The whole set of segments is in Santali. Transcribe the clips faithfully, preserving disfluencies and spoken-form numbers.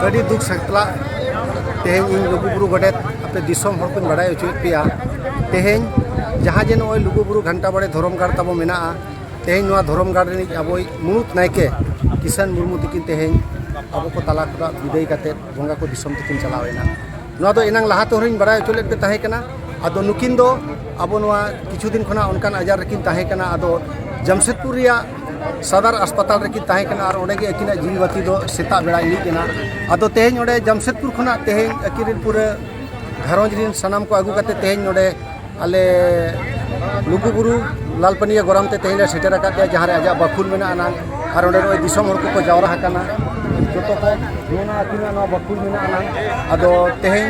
ᱟᱹᱰᱤ ᱫᱩᱠ ᱥᱟᱛᱞᱟᱜ ᱛᱮᱦᱮᱧ ᱤᱧ ᱞᱩᱜᱩᱵᱩᱨᱩ ᱜᱚᱰᱮᱛ ᱟᱯᱮ ᱫᱤᱥᱚᱢ ᱦᱚᱲ ᱠᱚᱧ ᱵᱟᱲᱟᱭ ᱦᱚᱪᱚᱭᱮᱫ ᱯᱮᱭᱟ᱾ ᱛᱮᱦᱮᱧ ᱡᱟᱦᱟᱸ ᱡᱮ ᱱᱚᱜᱼᱚᱭ ᱞᱩᱜᱩᱵᱩᱨᱩ ᱜᱷᱟᱱᱴᱟ ᱵᱟᱲᱮ ᱫᱷᱚᱨᱚᱢ ᱜᱟᱲ ᱛᱟᱵᱚ ᱢᱮᱱᱟᱜᱼᱟ, ᱛᱮᱦᱮᱧ ᱱᱚᱣᱟ ᱫᱷᱚᱨᱚᱢ ᱜᱟᱲ ᱨᱤᱱᱤᱡ ᱟᱵᱚᱭᱤᱡ ᱢᱩᱬᱩᱛ ᱱᱟᱭᱠᱮ ᱠᱤᱥᱟᱱ ᱢᱩᱨᱢᱩ ᱛᱤᱠᱤᱱ ᱛᱮᱦᱮᱧ ᱟᱵᱚ ᱠᱚ ᱛᱟᱞᱟ ᱠᱷᱚᱱᱟᱜ ᱵᱤᱫᱟᱹᱭ ᱠᱟᱛᱮᱫ ᱵᱚᱸᱜᱟ ᱠᱚ ᱫᱤᱥᱚᱢ ᱛᱮᱠᱤᱱ ᱪᱟᱞᱟᱣ ᱮᱱᱟ᱾ ᱱᱚᱣᱟ ᱫᱚ ᱮᱱᱟᱝ ᱞᱟᱦᱟ ᱛᱮᱦᱚᱸᱧ ᱵᱟᱲᱟᱭ ᱦᱚᱪᱚ ᱞᱮᱫ ᱯᱮ ᱛᱟᱦᱮᱸ ᱠᱟᱱᱟ᱾ ᱟᱫᱚ ᱱᱩᱠᱤᱱ ᱫᱚ ᱟᱵᱚ ᱱᱚᱣᱟ ᱠᱤᱪᱷᱩ ᱫᱤᱱ ᱠᱷᱚᱱᱟᱜ ᱚᱱᱠᱟᱱ ᱟᱡᱟᱨ ᱨᱮᱠᱤᱱ ᱛᱟᱦᱮᱸ ᱠᱟᱱᱟ᱾ ᱟᱫᱚ ᱡᱟᱢᱥᱮᱫᱽᱯᱩᱨ ᱨᱮᱭᱟᱜ ᱥᱟᱫᱟᱨ ᱦᱟᱥᱯᱟᱛᱟᱞ ᱨᱮᱠᱤᱱ ᱛᱟᱦᱮᱸ ᱠᱟᱱᱟ ᱟᱨ ᱚᱸᱰᱮ ᱜᱮ ᱟᱹᱠᱤᱱᱟᱜ ᱡᱤᱣᱤ ᱵᱟᱹᱛᱤ ᱫᱚ ᱥᱮᱛᱟᱜ ᱵᱮᱲᱟ ᱤᱬᱤᱡ ᱮᱱᱟ᱾ ᱟᱫᱚ ᱛᱮᱦᱮᱧ ᱚᱸᱰᱮ ᱡᱟᱢᱥᱮᱫᱽᱯᱩᱨ ᱠᱷᱚᱱᱟᱜ ᱛᱮᱦᱮᱧ ᱟᱹᱠᱤᱱ ᱨᱮᱱ ᱯᱩᱨᱟᱹ ᱜᱷᱟᱨᱚᱸᱡᱽ ᱨᱮᱱ ᱥᱟᱱᱟᱢ ᱠᱚ ᱟᱹᱜᱩ ᱠᱟᱛᱮ ᱛᱮᱦᱮᱧ ᱱᱚᱰᱮ ᱟᱞᱮ ᱞᱩᱜᱩᱵᱩᱨᱩ ᱞᱟᱞᱯᱟᱹᱱᱤᱭᱟᱹ ᱜᱚᱨᱟᱢ ᱛᱮ ᱛᱮᱦᱮᱧ ᱞᱮ ᱥᱮᱴᱮᱨ ᱟᱠᱟᱫ ᱞᱮᱭᱟ, ᱡᱟᱦᱟᱸ ᱨᱮ ᱟᱡᱟᱜ ᱵᱟᱠᱷᱩᱞ ᱢᱮᱱᱟᱜ ᱟᱱᱟᱝ ᱟᱨ ᱚᱸᱰᱮ ᱱᱚᱜᱼᱚᱭ ᱫᱤᱥᱚᱢ ᱦᱚᱲ ᱠᱚᱠᱚ ᱡᱟᱣᱨᱟ ᱟᱠᱟᱱᱟ᱾ ᱡᱚᱛᱚ ᱠᱚ ᱱᱚᱣᱟ ᱟᱹᱠᱤᱱᱟᱜ ᱱᱚᱣᱟ ᱵᱟᱠᱷᱩᱞ ᱢᱮᱱᱟᱜ ᱟᱱᱟᱝ᱾ ᱟᱫᱚ ᱛᱮᱦᱮᱧ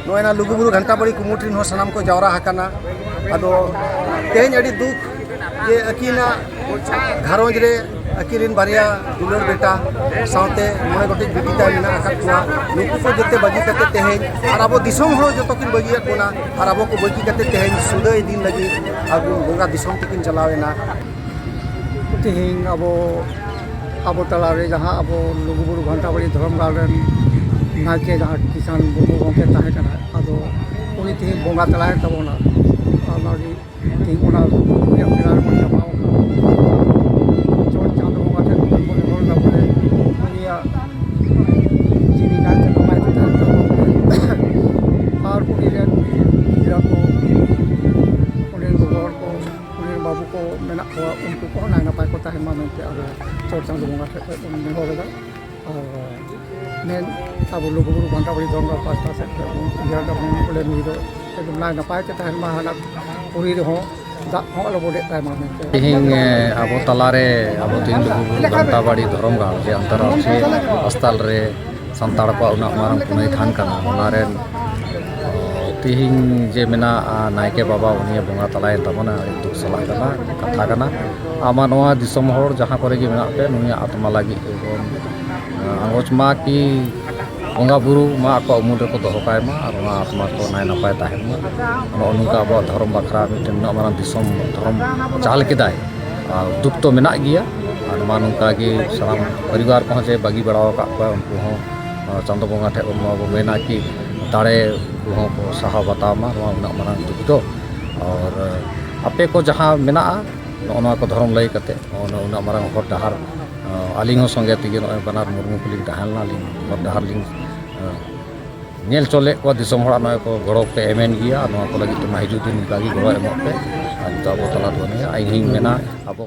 ᱱᱚᱜᱼᱚᱭ ᱱᱟ ᱞᱩᱜᱩᱵᱩᱨᱩ ᱜᱷᱟᱱᱴᱟ ᱵᱟᱲᱤ ᱠᱩᱢᱩᱴ ᱨᱮᱱ ᱦᱚᱸ ᱥᱟᱱᱟᱢ ᱠᱚ ᱡᱟᱣᱨᱟ ᱟᱠᱟᱱᱟ᱾ ᱟᱫᱚ ᱛᱮᱦᱮᱧ ᱟᱹᱰᱤ ᱫᱩᱠ ᱡᱮ ᱟᱹᱠᱤᱱᱟᱜ ᱜᱷᱟᱨᱚᱸᱡᱽ ᱨᱮ ᱟᱹᱠᱤᱱ ᱨᱮᱱ ᱵᱟᱨᱭᱟ ᱫᱩᱞᱟᱹᱲ ᱵᱮᱴᱟ ᱥᱟᱶᱛᱮ ᱢᱚᱬᱮ ᱜᱚᱴᱮᱡ ᱵᱤᱴᱤ ᱛᱟᱭ ᱢᱮᱱᱟᱜ ᱟᱠᱟᱫ ᱠᱚᱣᱟ᱾ ᱱᱩᱠᱩ ᱠᱚ ᱡᱚᱛᱚ ᱵᱟᱹᱜᱤ ᱠᱟᱛᱮ ᱛᱮᱦᱮᱧ ᱟᱨ ᱟᱵᱚ ᱫᱤᱥᱚᱢ ᱦᱚᱲ ᱡᱚᱛᱚ ᱠᱤᱱ ᱵᱟᱹᱜᱤᱭᱟᱫ ᱵᱚᱱᱟ ᱟᱨ ᱟᱵᱚ ᱠᱚ ᱵᱟᱹᱜᱤ ᱠᱟᱛᱮ ᱛᱮᱦᱮᱧ ᱥᱩᱫᱟᱹᱭ ᱫᱤᱱ ᱞᱟᱹᱜᱤᱫ ᱟᱵᱚ ᱵᱚᱸᱜᱟ ᱫᱤᱥᱚᱢ ᱛᱮᱠᱤᱱ ᱪᱟᱞᱟᱣ ᱮᱱᱟ᱾ ᱛᱮᱦᱮᱧ ᱟᱵᱚ, ᱟᱵᱚ ᱛᱟᱞᱟᱨᱮ ᱡᱟᱦᱟᱸ ᱟᱵᱚ ᱞᱩᱜᱩᱵᱩᱨᱩ ᱜᱷᱟᱱᱴᱟ ᱵᱟᱲᱤ ᱫᱷᱚᱨᱚᱢ ᱜᱟᱲ ᱨᱮᱱ ᱱᱟᱭᱠᱮ ᱡᱟᱦᱟᱸ ᱠᱤᱥᱟᱱ ᱢᱩᱨᱢᱩ ᱜᱚᱢᱠᱮ ᱛᱟᱦᱮᱸ ᱠᱟᱱᱟ, ᱟᱫᱚ ᱩᱱᱤ ᱛᱮᱦᱮᱧ ᱵᱚᱸᱜᱟ ᱛᱟᱞᱟᱭᱮᱱ ᱛᱟᱵᱚᱱᱟ᱾ ᱟᱨ ᱚᱱᱟᱜᱮ ᱛᱮᱦᱮᱧ ᱚᱱᱟ ᱩᱱᱤᱭᱟᱜ ᱯᱮᱲᱟ ᱨᱮᱵᱚᱱ ᱧᱟᱯᱟᱢ ᱠᱟᱱᱟ᱾ ᱪᱚᱴ ᱪᱟᱸᱫᱚ ᱵᱚᱸᱜᱟ ᱴᱷᱮᱱ ᱵᱚᱱ ᱱᱮᱦᱚᱨ ᱮᱫᱟ ᱵᱚᱞᱮ ᱩᱱᱤᱭᱟᱜ ᱡᱤᱣᱤ ᱱᱟᱭᱛᱮ ᱱᱟᱯᱟᱭ ᱛᱮ ᱛᱟᱦᱮᱱ ᱛᱟᱵᱚᱱ ᱢᱟ᱾ ᱟᱨ ᱩᱱᱤ ᱨᱮᱱ ᱜᱤᱫᱽᱨᱟᱹ ᱠᱚ, ᱩᱱᱤ ᱨᱮᱱ ᱜᱚᱜᱚ ᱦᱚᱲ ᱠᱚ, ᱩᱱᱤ ᱨᱮᱱ ᱵᱟᱹᱵᱩ ᱠᱚ ᱢᱮᱱᱟᱜ ᱠᱚᱣᱟ, ᱩᱱᱠᱩ ᱠᱚᱦᱚᱸ ᱱᱟᱭ ᱱᱟᱯᱟᱭ ᱠᱚ ᱛᱟᱦᱮᱱ ᱢᱟ ᱢᱮᱱᱛᱮ ᱟᱵᱚ ᱪᱚᱴ ᱪᱟᱸᱫᱚ ᱵᱚᱸᱜᱟ ᱴᱷᱮᱱ ᱠᱷᱚᱱ ᱵᱚᱱ ᱱᱮᱦᱚᱨ ᱮᱫᱟ᱾ ᱟᱨ ᱢᱮᱱ ᱟᱵᱚ ᱞᱩᱜᱩᱵᱩᱨᱩ ᱜᱷᱟᱱᱴᱟ ᱵᱟᱲᱤ ᱫᱷᱚᱨᱚᱢ ᱜᱟᱲ ᱯᱟᱥᱴᱟ ᱥᱮᱫ ᱠᱷᱚᱱ ᱵᱚᱱ ᱩᱭᱦᱟᱹᱨ ᱫᱟᱵᱚᱱ ᱵᱚᱞᱮ ᱱᱩᱭ ᱫᱚ ᱮᱠᱫᱚᱢ ᱱᱟᱭ ᱱᱟᱯᱟᱭ ᱛᱮ ᱛᱟᱦᱮᱱ ᱢᱟ, ᱦᱟᱱᱟ ᱯᱩᱨᱤ ᱨᱮᱦᱚᱸ ᱫᱟᱜ ᱦᱚᱸ ᱟᱞᱚ ᱵᱚᱰᱮᱜ ᱛᱟᱭ ᱢᱟ ᱢᱮᱱᱛᱮ᱾ ᱛᱮᱦᱮᱧ, ᱮ, ᱟᱵᱚ ᱛᱟᱞᱟᱨᱮ ᱟᱵᱚ ᱛᱮᱦᱮᱧ ᱞᱩᱜᱩᱵᱩᱨᱩ ᱜᱷᱟᱱᱴᱟ ᱵᱟᱲᱤ ᱫᱷᱚᱨᱚᱢ ᱜᱟᱲ ᱡᱮ ᱟᱱᱛᱟᱨᱟᱥᱴᱨᱤᱭᱚ ᱦᱟᱥᱯᱟᱛᱟᱞ ᱨᱮ ᱥᱟᱱᱛᱟᱲ ᱠᱚᱣᱟᱜ ᱩᱱᱟᱹᱜ ᱢᱟᱨᱟᱝ ᱯᱩᱱᱟᱹᱭ ᱛᱷᱟᱱ ᱠᱟᱱᱟ, ᱚᱱᱟ ᱨᱮᱱ ᱛᱮᱦᱮᱧ ᱡᱮ ᱢᱮᱱᱟᱜᱼᱟ ᱱᱟᱭᱠᱮ ᱵᱟᱵᱟ, ᱩᱱᱤ ᱵᱚᱸᱜᱟ ᱛᱟᱞᱟᱭᱮᱱ ᱛᱟᱵᱚᱱᱟ, ᱟᱹᱰᱤ ᱫᱩᱠ ᱥᱟᱞᱟᱜ ᱠᱟᱱᱟ, ᱠᱟᱛᱷᱟ ᱠᱟᱱᱟ᱾ ᱟᱢᱟᱜ ᱱᱚᱣᱟ ᱫᱤᱥᱚᱢ ᱦᱚᱲ ᱡᱟᱦᱟᱸ ᱠᱚᱨᱮ ᱜᱮ ᱢᱮᱱᱟᱜ ᱯᱮ, ᱱᱩᱭᱟᱜ ᱟᱛᱢᱟ ᱞᱟᱹᱜᱤᱫ ᱵᱚᱱ ᱟᱸᱜᱚᱪ ᱢᱟ ᱠᱤ ᱵᱚᱸᱜᱟ ᱵᱩᱨᱩ ᱢᱟ ᱟᱠᱚᱣᱟᱜ ᱩᱢᱩᱞ ᱨᱮᱠᱚ ᱫᱚᱦᱚ ᱠᱟᱭ ᱢᱟ ᱟᱨ ᱚᱱᱟ ᱟᱛᱢᱟ ᱠᱚ ᱱᱟᱭ ᱱᱟᱯᱟᱭ ᱛᱟᱦᱮᱱ ᱢᱟ᱾ ᱱᱚᱜᱼᱚ ᱱᱚᱝᱠᱟ ᱟᱵᱚᱣᱟᱜ ᱫᱷᱚᱨᱚᱢ ᱵᱟᱠᱷᱨᱟ ᱢᱤᱫᱴᱮᱱ ᱱᱩᱱᱟᱹᱜ ᱢᱟᱨᱟᱝ ᱫᱤᱥᱚᱢ ᱫᱷᱚᱨᱚᱢ ᱪᱟᱞ ᱠᱮᱫᱟᱭ, ᱟᱨ ᱫᱩᱠ ᱛᱚ ᱢᱮᱱᱟᱜ ᱜᱮᱭᱟ᱾ ᱟᱨ ᱱᱚᱣᱟ ᱱᱚᱝᱠᱟ ᱜᱮ ᱥᱟᱱᱟᱢ ᱯᱚᱨᱤᱵᱟᱨ ᱠᱚᱦᱚᱸ ᱡᱮ ᱵᱟᱹᱜᱤ ᱵᱟᱲᱟ ᱟᱠᱟᱫ ᱠᱚᱣᱟ, ᱩᱱᱠᱩ ᱦᱚᱸ, ᱟᱸ, ᱪᱟᱸᱫᱚ ᱵᱚᱸᱜᱟ ᱴᱷᱮᱱ ᱵᱚᱱ ᱱᱚᱣᱟ ᱵᱚᱱ ᱢᱮᱱᱟ ᱠᱤ ᱫᱟᱲᱮ ᱩᱱᱠᱩ ᱦᱚᱸ ᱠᱚ ᱥᱟᱦᱟᱣ ᱵᱟᱛᱟᱣ ᱢᱟ ᱱᱚᱣᱟ ᱩᱱᱟᱹᱜ ᱢᱟᱨᱟᱝ ᱫᱩᱠ ᱫᱚ᱾ ᱟᱨ, ᱟᱸ, ᱟᱯᱮ ᱠᱚ ᱡᱟᱦᱟᱸ ᱢᱮᱱᱟᱜᱼᱟ, ᱱᱚᱜᱼᱚ ᱱᱚᱣᱟ ᱠᱚ ᱫᱷᱚᱨᱚᱢ ᱞᱟᱹᱭ ᱠᱟᱛᱮ, ᱱᱚᱜᱼᱚ ᱱᱚᱣᱟ ᱩᱱᱟᱹᱜ ᱢᱟᱨᱟᱝ ᱦᱚᱨ ᱰᱟᱦᱟᱨ, ᱟᱸ, ᱟᱹᱞᱤᱧ ᱦᱚᱸ ᱥᱚᱸᱜᱮ ᱛᱮᱜᱮ ᱱᱚᱜᱼᱚᱭ ᱵᱟᱱᱟᱨ ᱢᱩᱨᱢᱩ ᱠᱚᱞᱤᱧ ᱛᱟᱦᱮᱸ ᱞᱮᱱᱟ, ᱟᱹᱞᱤᱧ ᱦᱚᱨ ᱰᱟᱦᱟᱨ ᱞᱤᱧ, ᱟᱸ, ᱧᱮᱞ ᱦᱚᱪᱚ ᱞᱮᱫ ᱠᱚᱣᱟ ᱫᱤᱥᱚᱢ ᱦᱚᱲᱟᱜ ᱱᱚᱜᱼᱚᱭ ᱠᱚ ᱜᱚᱲᱚ ᱯᱮ ᱮᱢᱮᱱ ᱜᱮᱭᱟ, ᱱᱚᱣᱟ ᱠᱚ ᱞᱟᱹᱜᱤᱫ ᱛᱮ ᱢᱟ ᱦᱤᱡᱩᱜ ᱫᱤᱱ ᱱᱚᱝᱠᱟ ᱜᱮ ᱜᱚᱲᱚ ᱮᱢᱚᱜ ᱯᱮ᱾ ᱟᱨ ᱱᱤᱛᱚᱜ ᱟᱵᱚ ᱛᱟᱞᱟ ᱨᱮ ᱵᱟᱹᱱᱩᱭᱟ, ᱤᱧ ᱦᱚᱸᱧ ᱢᱮᱱᱟ ᱟᱵᱚ